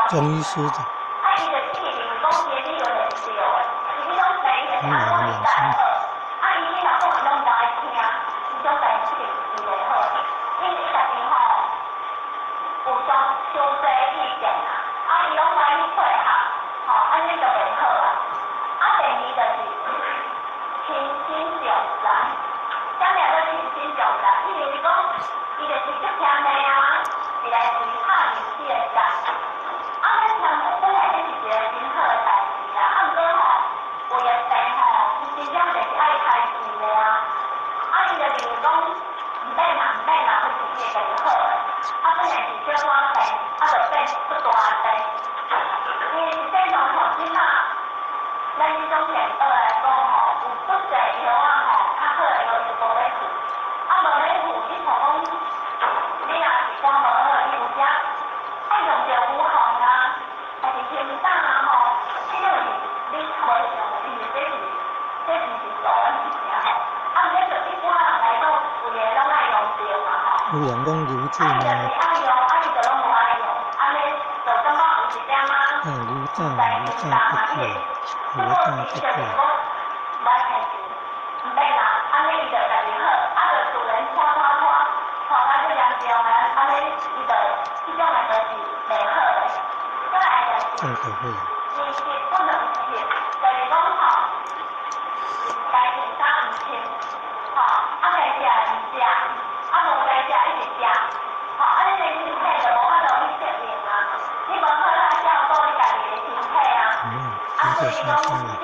中醫師的，很老的養生。有人講牛子嘛，啊牛膽牛膽不可，牛膽不可。這個會。嗯，這個先生啊。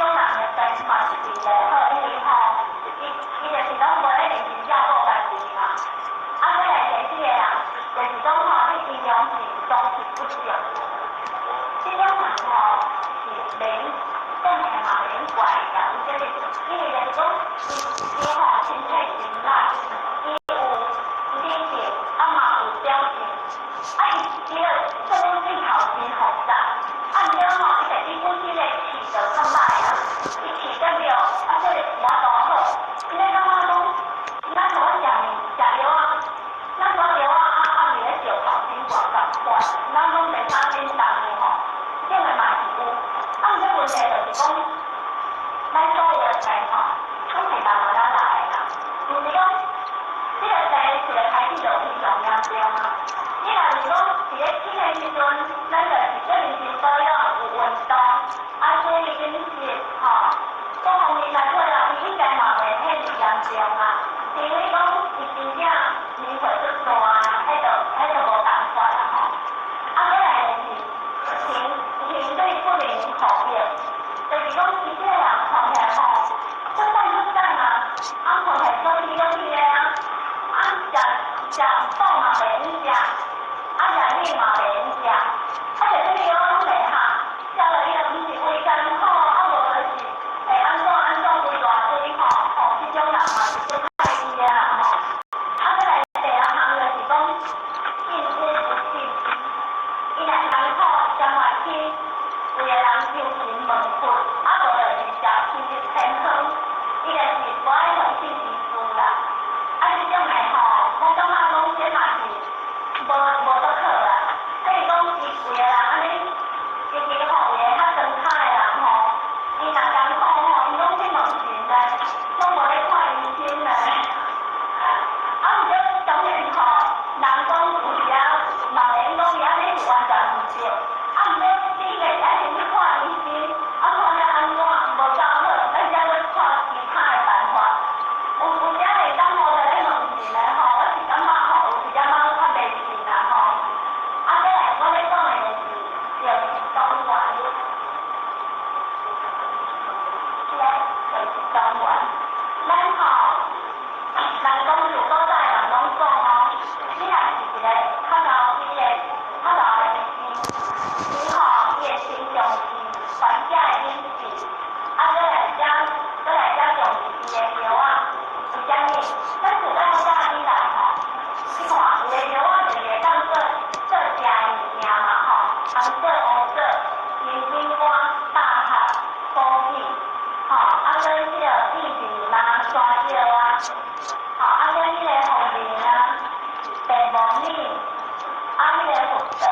腸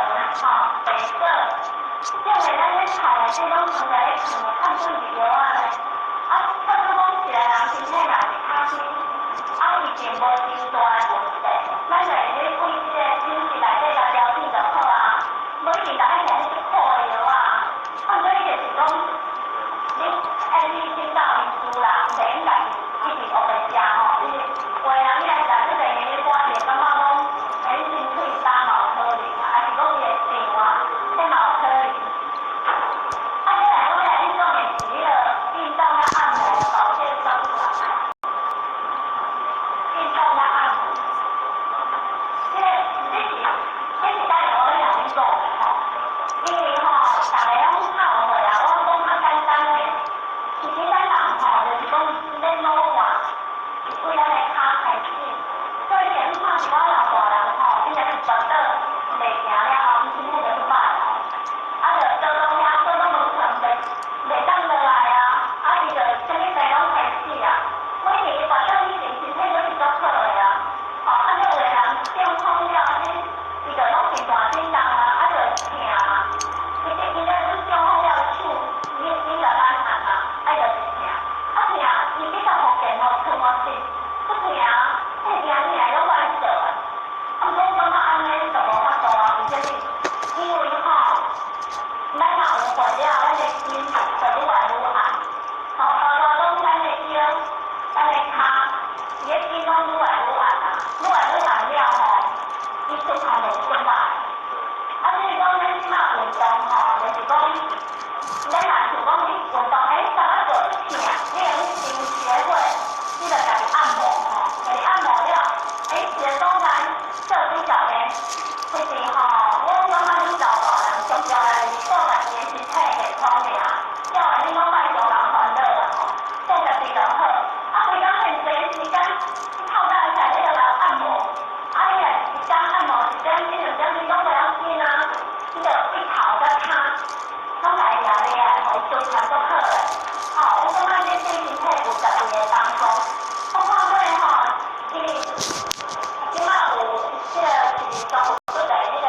吼白色，這種的咱咧菜內底攏藏在咧藏的碳水藥仔呢。啊，差不多講一個人身體若是較輕，啊伊並無真大的問題，咱就會咧對這個飲食內底來調整就好啊。無一定就愛食彼種苦的藥啊。啊，毋過伊就是講，你愛去請教醫師啦，袂用家己一直烏白食吼。因為有的人伊來食這個營養丸，伊會感覺講，欸，身體焦嘛有可能啊，還是講伊的腸啊，彼嘛有可能。啊，再來我欲來恁講的是彼個運動佮按摩保健方法。運動佮按摩，這個這是這是等下我欲來恁講的吼。因為吼，逐个攏較誤會啊，我講較簡單的，其實咱人吼，就是講咧老化，是對咱的跤開始。所以你看一寡老大人吼，𪜶若是跋倒袂行了後，𪜶身體就去歹吼。啊，就倒攏遐，倒攏無床，袂當落來啊，啊，伊就啥物病攏開始啊。每年伊跋倒以前，身體攏是足好的啊。吼，啊，你有的人中風了，恁伊就攏真大震動啊，啊，就疼嘛。伊伊咧中風了，手你就按按嘛，啊，伊就是疼。啊疼，伊比較福建吼，床我是足疼，彼個疼起來攏歹做啊。啊，毋過我感覺按呢就無法度啊，為啥物？因為吼，咱若有血了，咱的筋就愈來愈硬。吼，包括講咱的腰、咱的跤，伊的筋攏愈來愈硬啊，愈來愈硬了吼，伊循環就會歹。啊，所以講咱這馬運動吼，就是講，咱若像講你運動，欸，感覺做足疼，你會用先學會，你就家己按摩吼，家己按摩了，欸，一個所在做比較呢，其實吼，我感覺恁老大人上重要的是顧家己的身體健康爾，了後恁攏莫傷人煩惱啦吼，顧家己就好。啊，規工閒濟時間，你透早起來你就來按摩，啊，你若一工按摩一點鐘、兩點鐘攏袂要緊啊，你就對頭佮跤，攏來掠掠，予伊循環足好的。吼，我感覺這對身體有絕對的幫助。我看過吼，因為這馬有這個是專門做在彼個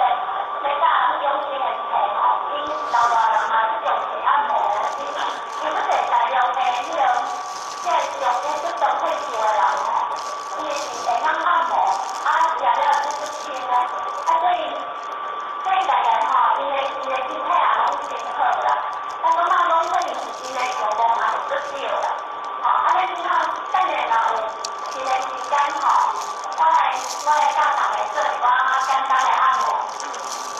咧教養生的冊吼，𪜶老大人嘛足重視按摩的，𪜶足濟大量的彼個這個上足中退休的人吼，伊是會曉按摩，啊，掠了足足輕的，啊，所以大概吼，𪜶的身體也攏真好啦。咱感覺講可能是真的用功也是足少啦。吼，啊，咱這馬等下若有閒的時間吼，我來教逐家做一寡簡單的按摩，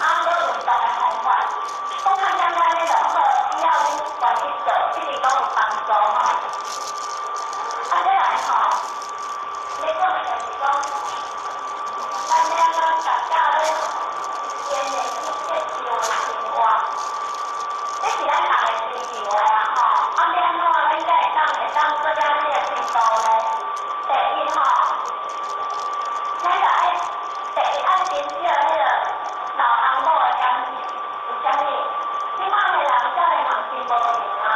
啊，閣運動的方法。講較簡單的就好，只要恁願意做，一定攏有幫助吼。啊，再來吼，咧講的就是講，咱欲按怎大家咧堅持去接受的生活，這是咱逐个追求的啦吼。啊，欲按怎咱才會當做到這個程度呢？第一吼，咱就愛第一愛珍惜彼個老翁某的感情，為啥物？這馬的人少年人真無閒啊，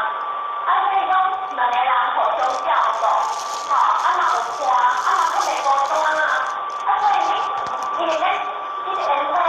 啊，所以講兩個人互相照顧，吼，啊嘛有伴，啊嘛閣袂孤單啊，啊所以你因為咱這個緣分。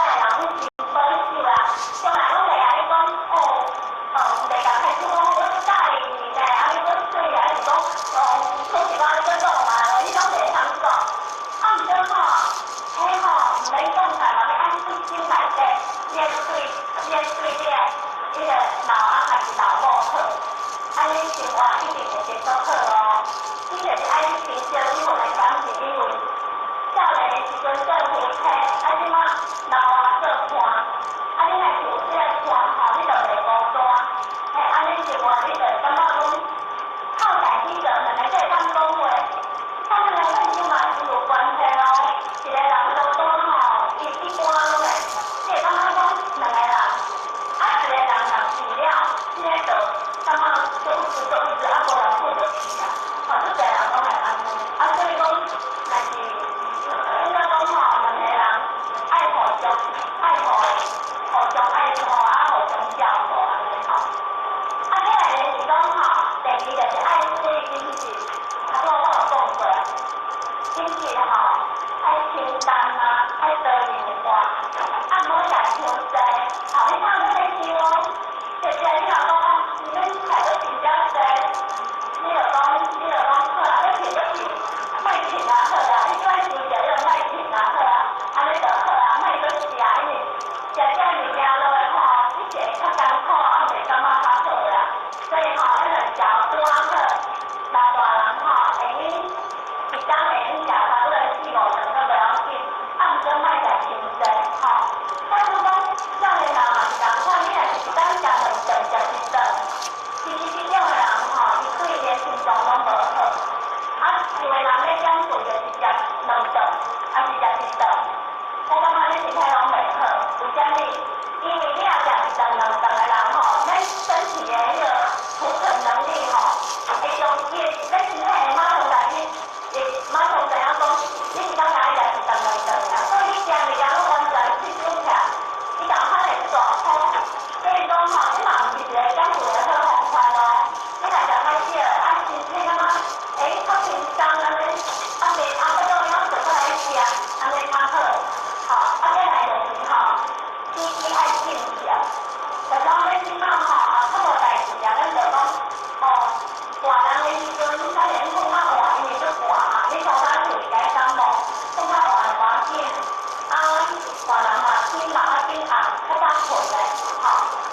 大人嘛醒嘛較緊暗，較早睏咧，吼。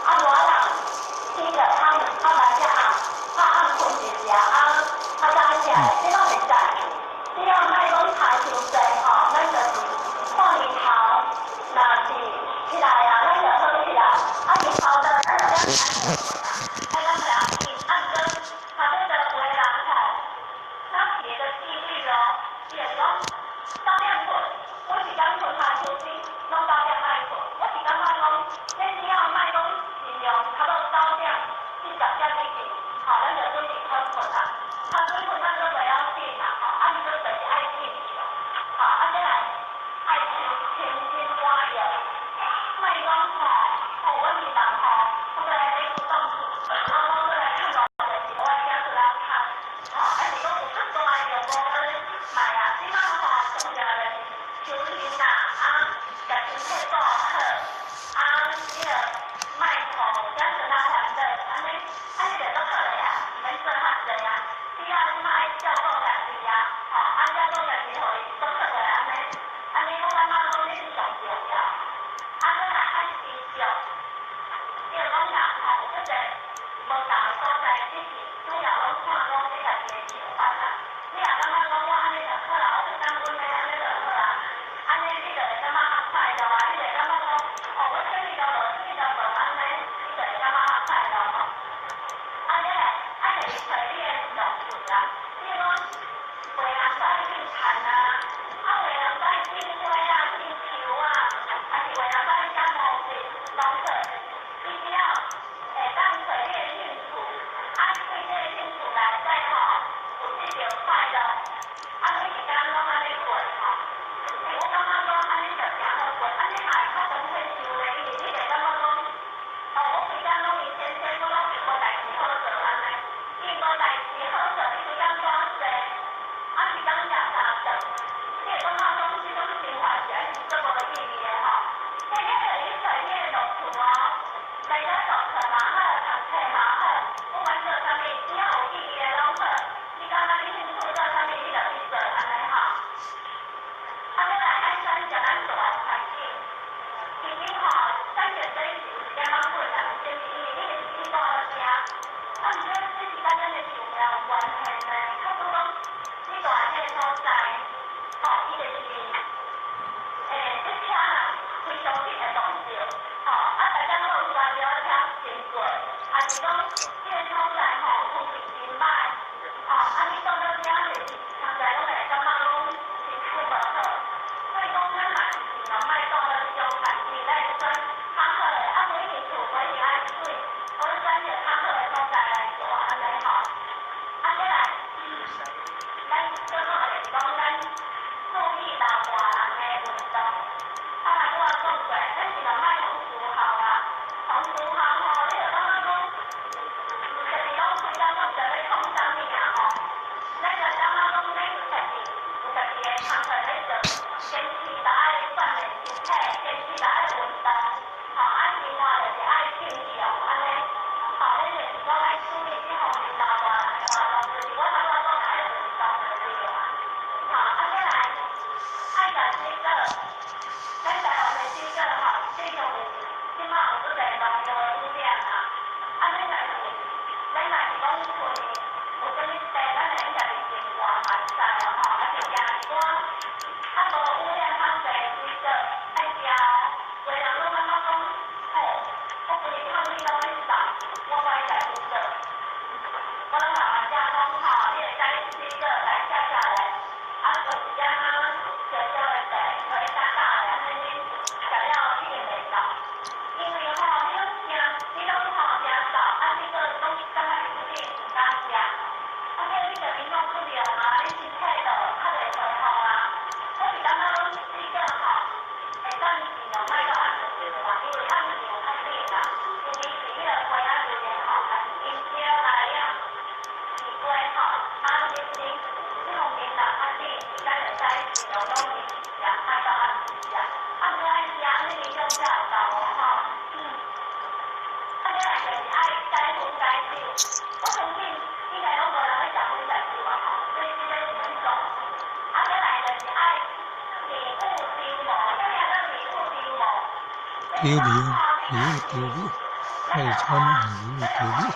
啊，熱人醒了，較慢才暗，較暗睏一時啊，較早起來，這攏會使。只要莫講跤傷濟吼，咱就是看日頭，若是起來啊，咱就好起來。啊，日頭的咱就愛愛咱袂要緊，啊，毋過較尾就有的人吼，較別的紀律哦，伊會講9點睏，我是講睏跤手邊，攏九點愛睏。我是感覺講，咱只要莫講盡量差不多9點至10點以前，吼，咱就準時去睏啊。較早睏咱都袂要緊啦，吼，啊，毋過就是愛緊吼，啊，再來愛穿清新換藥，莫講吼，吼，阮是人吼，我來買古董厝，啊，我閣來去路就是我囝出來較，吼，啊是講有足大的藥無安呢買啊，這馬吼上重要就是修行啦，啊，共身體顧好，啊，你著莫吼子孫仔煩惱，按呢，按呢就足好咧啊，毋免做較濟啊，只要你嘛愛照顧家己啊，吼，啊照顧家己，予伊足好咧按呢，按呢我感覺講這是上重要。啊，閣來愛知足，比如講人吼有足濟無仝的所在，只是主要攏看講你家己的想法啦。你若感覺講我按呢就好啦，我足感恩的按呢就好啦，按呢你就會感覺較快樂啊，你就會感覺講，哦，我啥物都無，啥物都無按呢，你就會感覺較快樂吼。啊，再來愛就是揣你的樂趣啦，比如講，有的人愛種田啊，啊有的人愛種花啊、種樹啊，還是有的人愛寫毛筆，攏好。你只要會當揣你的興趣，啊，對這個興趣內底吼，有這個快樂，啊，每一工攏按呢過吼。欸，我感覺講按呢就誠好過，按呢嘛會較當退休咧，因為你會感覺講，哦，我規工攏伊先生，我攏無代誌好做按呢，伊無代誌好做，你規工趕踅，啊，一工食三頓，你會感覺講這種生活是還是足無意義的吼。所以你著去揣你的樂趣哦，來遮讀冊嘛好，讀冊嘛好，不管做啥物，只要有意義的攏好。你感覺你興趣做啥物，你就去做按呢吼。啊，閣來愛選擇咱住的環境。其實吼，選擇這是有一點仔困難，是因為你是去住咧遮，啊，毋過這是佮咱的壽命有關係呢。較拄講，你住的這個所在，吼，伊就是，欸，這車若非常緊會撞著，吼，啊，大家攏有專業車經過，還是講這個所在吼，空氣真歹，吼，啊，你到了遮就是常常攏會感覺講身軀無好，所以講咱嘛是盡量莫住佇這種環境，咱會選較好的，啊，無一定厝無一定愛媠，我選擇較好的所在來住按呢吼。啊，再來，咱最好就是講咱注意老大人的運動。啊，若拄仔講過，咱盡量莫予思考啊，予思考吼，你就感覺講，就是講規工攏毋知欲創啥物啊吼。咱就感覺講咱有家己的工課咧做，堅持就愛鍛鍊身體，堅持就愛運動，吼，啊，另外就是愛正向按呢，吼，咱就是講愛注意這方面老大人的活動，就是我頭拄仔講的愛運動就對啊。吼，啊，再來愛食水果，咱台灣的水果吼，正常有這馬有足濟農藥的污染啊，啊，咱若是講厝裡有啥物地，咱會用家己種活嘛會使哦吼，啊是食一寡較無污染較濟的水果愛食哦。有的人攏感覺講，吼，我規日透氣攏咧掃，我無愛食水果。我攏老人家講吼，你會使水果來食食咧，啊，擱一點仔小小的茶，予伊打打咧，按呢啉，食了一定袂老。因為吼，你攏誠，你攏吼誠瘦，啊，你閣攏感覺自己毋敢食，啊，這你就營養不良啊，你身體就較袂恢復啊。我是感覺講水果吼，會當盡量莫到暗時啦，因為暗時有較緊啦，尤其是彼個瓜仔類的吼，還是香蕉、來啊、西瓜吼，啊，啉啉，這方面若較緊，咱會使盡量攏啉食，莫到暗時食。啊，毋過愛食，按呢營養才有夠哦吼。啊，再來就是愛戒煙戒酒，我相信應該攏無人咧食煙食酒啊吼，所以這個是免講。啊，再來就是愛迷霧丟無，啥物叫做迷霧丟無？丟尿，尿丟尿，愛參尿丟尿。 啊，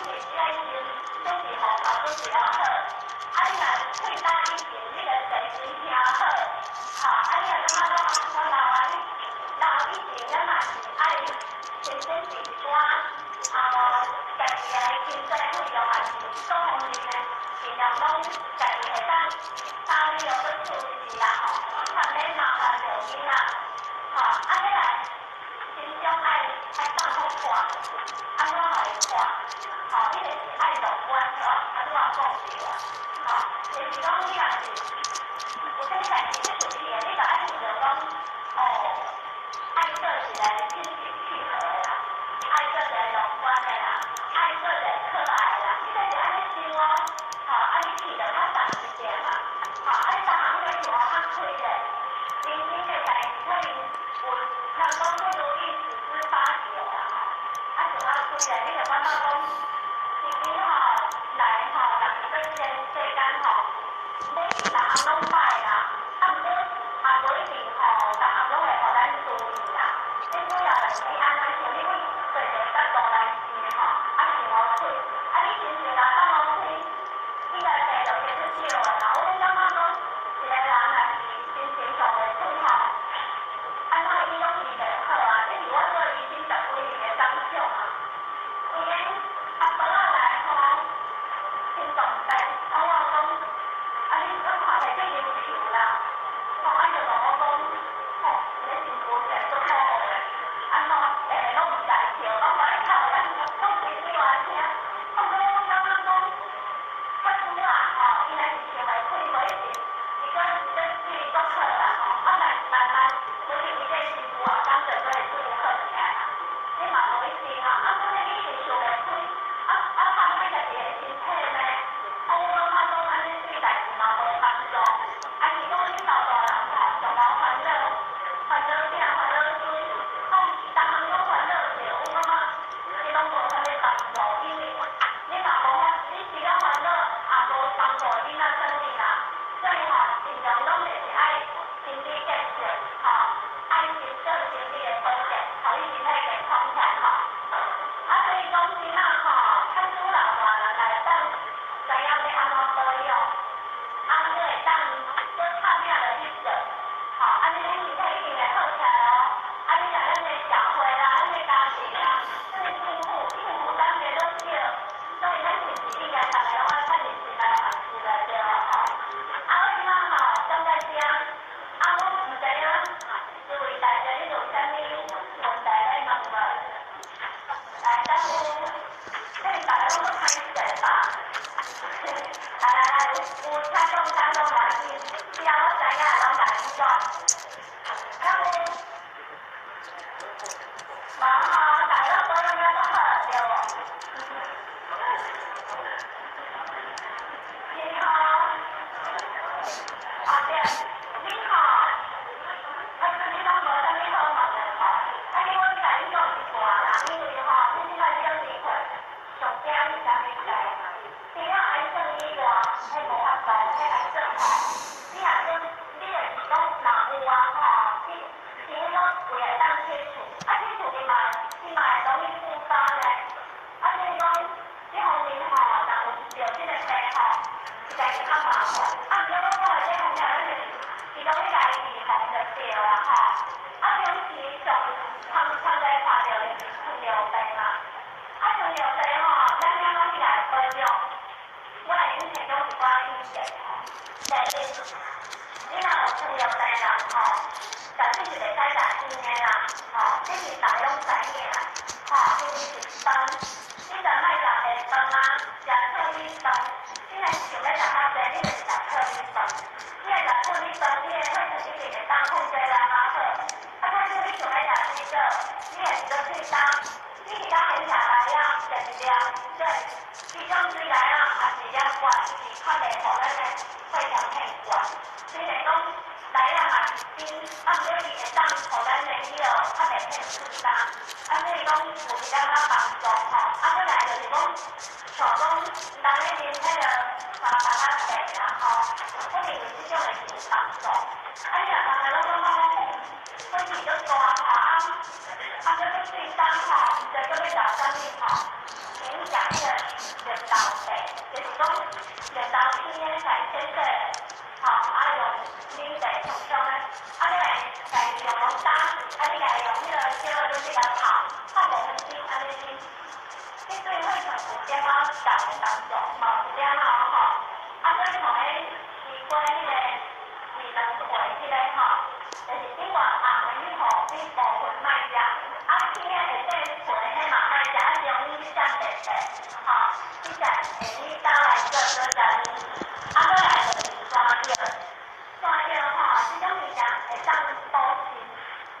你若逐个拢感觉讲，火氣足大吼。啊，搁欲对冬吼，毋知阁欲食啥物吼，会用食彼个绿豆茶，就是讲绿豆片的，共伊切细，吼，啊用奶茶冲冲的，啊你来共伊用拢打，啊你共伊用彼个小的卤水共泡，泡5分钟按呢啉。这对血糖有点仔重的帮助，嘛有一点仔吼。啊，所以吼，彼西瓜彼个二卵皮彼个吼，就是顶外红的彼吼，彼部分莫食，啊青的下底皮彼嘛莫食，啊中间彼占白白，吼，你食会用打来做做食面。啊，阁来就是山药，山药吼，这种物件会当补肾，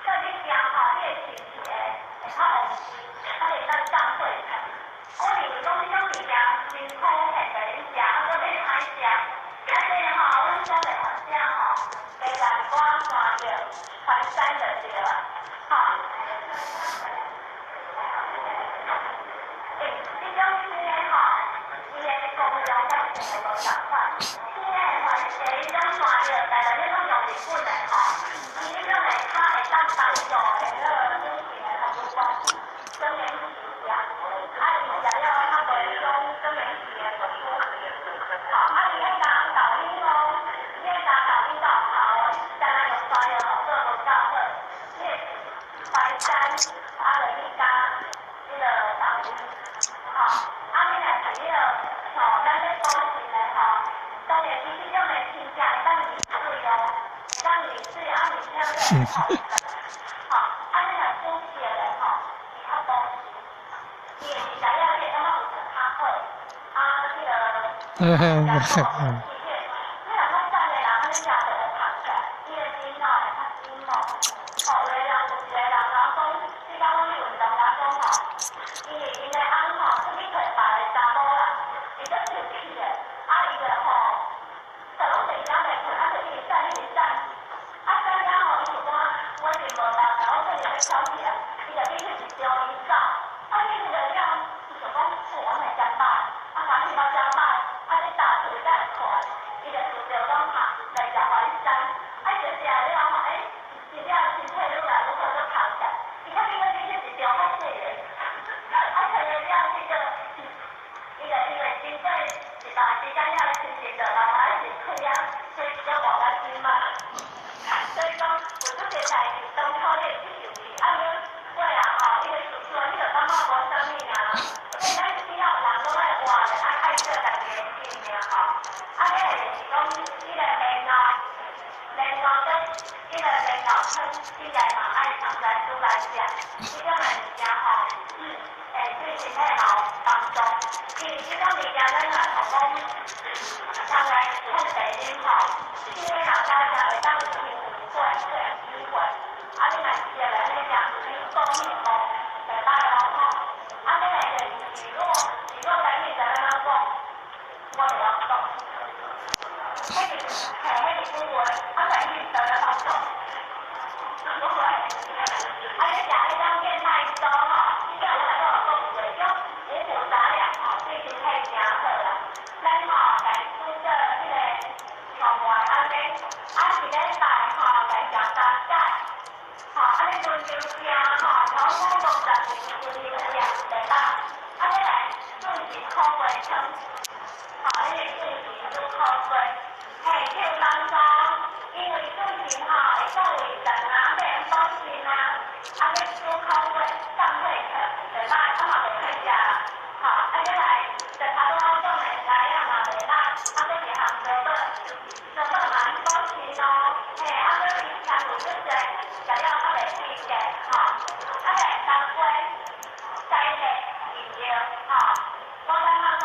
所以你食吼，你的肾气会较旺盛，啊会当降血糖。我认為講這種物件真普遍在恁食，啊，閣欲歹食。啊，這吼，阮所在學者吼，加食一寡山藥、淮山就對啊，吼。欸，這種青的吼，伊的功用甲性無仝款。青的淮這種山藥，大概你攏用日本的吼，伊這種會較會當幫助的彼個女性的，比如講更年期啊，啊，伊食了較無彼種更年期的不舒服。吼，啊，伊愛加豆奶哦，你愛加豆奶才有效哦，你單單用山藥吼，做無夠好。你淮山，啊，落去加彼个豆奶，吼，啊，你若是彼个吼，咱咧補腎的吼，當然伊這種的清食會當利水哦，會當利水，啊，而且閣會透吼，啊，你若煮熟的吼，伊較補腎，伊會食了你會感覺有較好，啊，彼个食補身體。你若較瘦的人，按呢食就會胖起來，伊的筋吼會較緊哦。吼，有的人有一個人甲我講，你甲我去運動，甲我講吼，因為𪜶的翁吼出去揣別个查某人，伊足生氣的，啊，伊就吼，就攏佇遮袂睏，啊，就一直等，一直等，啊，等了吼，伊就講我是無聊，我可能欲吵起來，伊就去翕一張伊走，啊，伊翕了了，伊就講，我會真歹，啊，歡喜嘛真歹，啊，你打出才會快，伊就想著講哈，來食淮山，啊，伊就食了吼，欸，真正身體愈來愈好，閣胖起來，伊較緊閣去翕一張較細的，啊，摕了了，這個，伊就因為經過一段時間了，心情就慢慢是開啊，所以才活到這馬。所以講，有足濟代誌，當初你會去生氣，啊，你尾仔吼，你個厝厝你就感覺無啥物爾。所以咱只要人攏愛活咧，愛愛做家己的心爾吼。啊，再來就是講，彼個蓮藕，蓮藕跟彼個蓮藕湯，應該嘛愛常來煮來食，這種的物件吼，會對身體嘛有幫助。因為這種物件，咱若像講，常來控制啉吼，這個若加食會當清血、止血。啊，你若食來按呢食，你講彼個袂歹哦吼。啊，再來就是蒟蒻，蒟蒻台語知按怎講？我袂曉講。彼是嘿，彼是古話，啊，台語知按怎講？無會。啊，你食彼種燕麥粥吼，你有我頭拄有講過，種五穀雜糧吼，對身體誠好啦。咱吼來煮做彼個上糜按呢，啊，一禮拜吼來食三擺，吼，按呢輪流食吼，頭五60年輪流食袂歹。啊，再來準時苦瓜湯，吼，彼個準時煮苦瓜，嘿，秋冬菇，因為準時吼會降胃腸啊，免補腎啊，啊，欲煮苦瓜降血糖袂歹，啊嘛袂歹食，吼，啊，再來就頭拄仔講的蚵仔嘛袂歹，啊，閣一項萝卜，萝卜嘛補腎哦，嘿，啊，閣伊纖維足濟，食了較袂肥腻，吼，啊，再來冬瓜，齋熱飲料，吼，我感覺講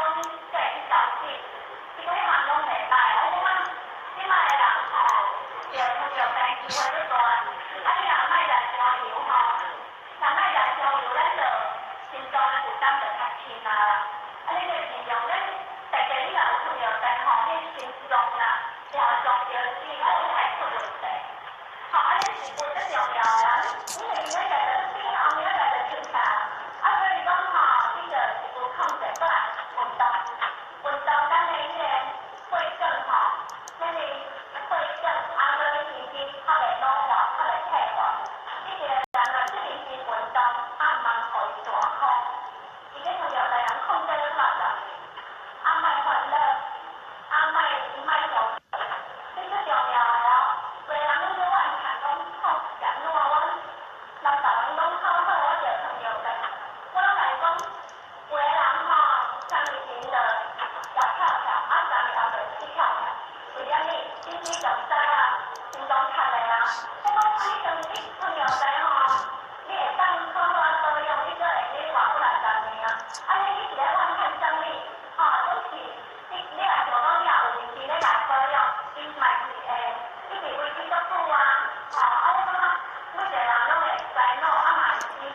對去調整，這幾項攏袂歹，我感覺這擺的人吼，著糖尿病機會足大，啊，你若莫食傷油吼，若莫食傷油，咱就心臟的負擔就較輕啊啦。啊，你就盡量咱特別你若有糖尿病吼，你心臟啦，會予撞著死，啊，會出問題。吼，啊，你是有足重要的啊，你會因為食著甜，後面仔食著清淡，啊，所以講吼，你就一步控制過來運動，運動咱的彼個血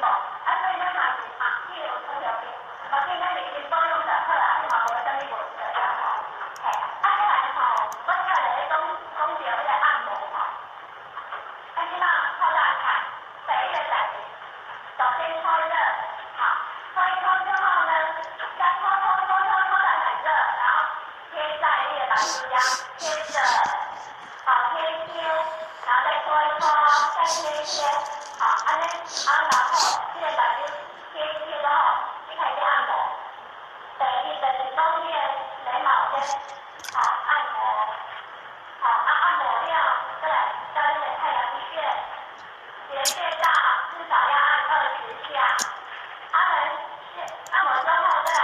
無，啊，所以咱嘛是啊，去有糖尿病，嘛建議咱認真保養就好啦，彼嘛無啥物問題啦吼。嘿，啊，再來吼，我再來講講著彼個按摩吼。啊，這馬泡大看，第一個代誌，首先搓熱，好，搓一搓之後呢，再搓搓搓搓搓到很熱，然後貼在你的目睭遮，貼着，好貼一貼，然後再搓一搓，再貼一貼，好，按呢，啊，然後這個目睭貼一貼之後，你開始按摩。第二就是講你的眉毛先，好按摩，好啊按摩了，再來到你的太陽穴，一個穴道至少要按20下。按完穴按摩之後，再來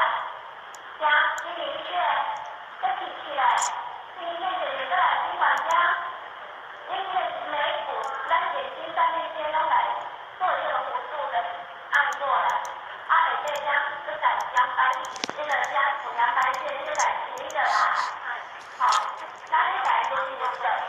加睛明穴，再提起來，睛明穴就是再來心管加，因為眉骨、咱眼睛上面這攏來做這個弧度的按過來，啊，下底這閣來陽白，這個加陽白穴，這個來提着來，好，咱你來就是水。